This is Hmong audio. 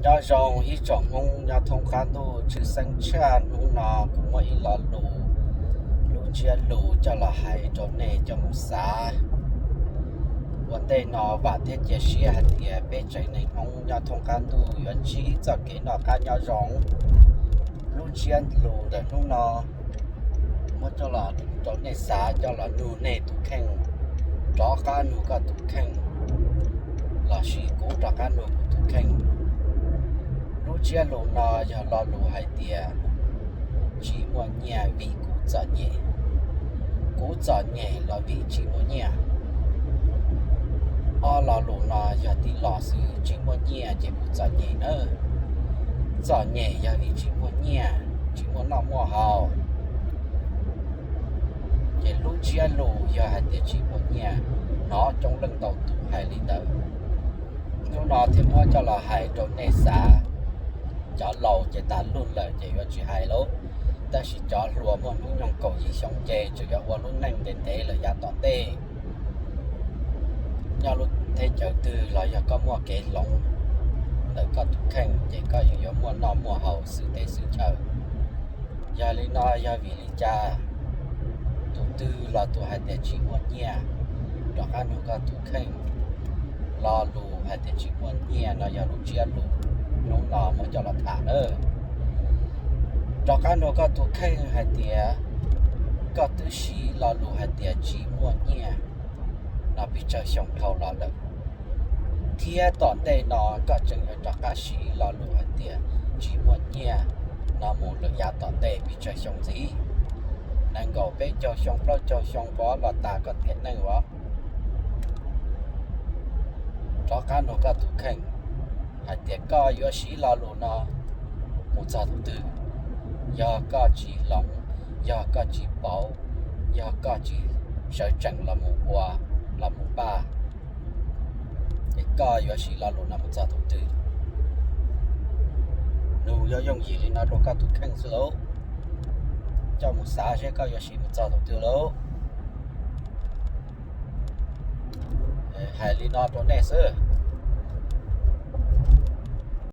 Nyob zoo ib tsoom Hmoob nyob thoob qab ntuj, tshwj xeeb tshaj hnub no kuv muaj ib lo lus, lub ntsiab lus coj los hais rau nej coj mus xav ua ntej no. Vam thiab cia siab hais tias peb tsev neeg Hmoob nyob thoob qab ntuj yuav ntsib txoj kev noj qab nyob zoo. Lub ntsiab lus ntawm hnub no muab coj los rau nej xav, coj los nug nej tus kheej, rov qab nug koj tus kheej, lossis kuv rov qab nug kuv tus kheej. Lub ntsiab lus no yog lo lus hais tias tsis muaj nyiaj vim kuv txom nyem. Kuv txom nyem los vim tsis muaj nyiaj. Ob lo lus no yog tib lo xwb, tsis muaj nyiaj ces kuv txom nyem na. Txom nyem yog vim tsis muaj nyiaj, tsis muaj noj muaj haus. Ces lub ntsiab lus yog hais tias tsis muaj nyiaj, hnov coob leej ntau tus hais li ntawd. Hnub no thiaj muab coj los hais rau nej xav. Cov laus ces tas lug lawm ces yuav tsis hais lauj, tab sis cov hluas muaj hnub nyoog kaum yim xyoo ces tseem yuav ua lub neej ntev ntev lawm yav tom ntej. Nyob lub teb chaws twg los yog koj muaj kev hloov ntawm koj tus kheej ces koj yeej yuav muaj noj muaj haus xwm teb xwm chaw. Yog li no yog vim li cas? Tus twg los tus hais tias tsis muaj nyiaj, rov qab nug koj tus kheej. Lo lus hais tias tsis muaj nyiaj no yog lub ntsiab lus hnub no muab coj los tham na. Rov qab nug koj tus kheej hais tias koj twb siv lo lus hais tias tsis muaj nyiaj no pes tsawg xyoo dhau los lawm, thiab tom ntej no koj tseem yuav rov qab siv lo lus hais tias tsis muaj nyiaj no mus lawm yav tom ntej pes tsawg xyoo ntxiv. Nees nkaum peb caug xyoo plaub caug xyoo pov los tas koj tiam neej os. Rov qab nug koj tus kheej hais tias koj yuav siv lo lus no mus txog tus twg? Yog koj tsis hloov, yog koj tsis pauv, yog koj tsis sawv tsees los mus ua, los mus npaj, es koj yuav siv lo lus no mus txog tus twg? Nug yooj yooj yim li no rau koj tus kheej xwb lauj. Coj mus xav seb koj yuav siv mus txog tus twg lauj. Hais li no rau nej xwb.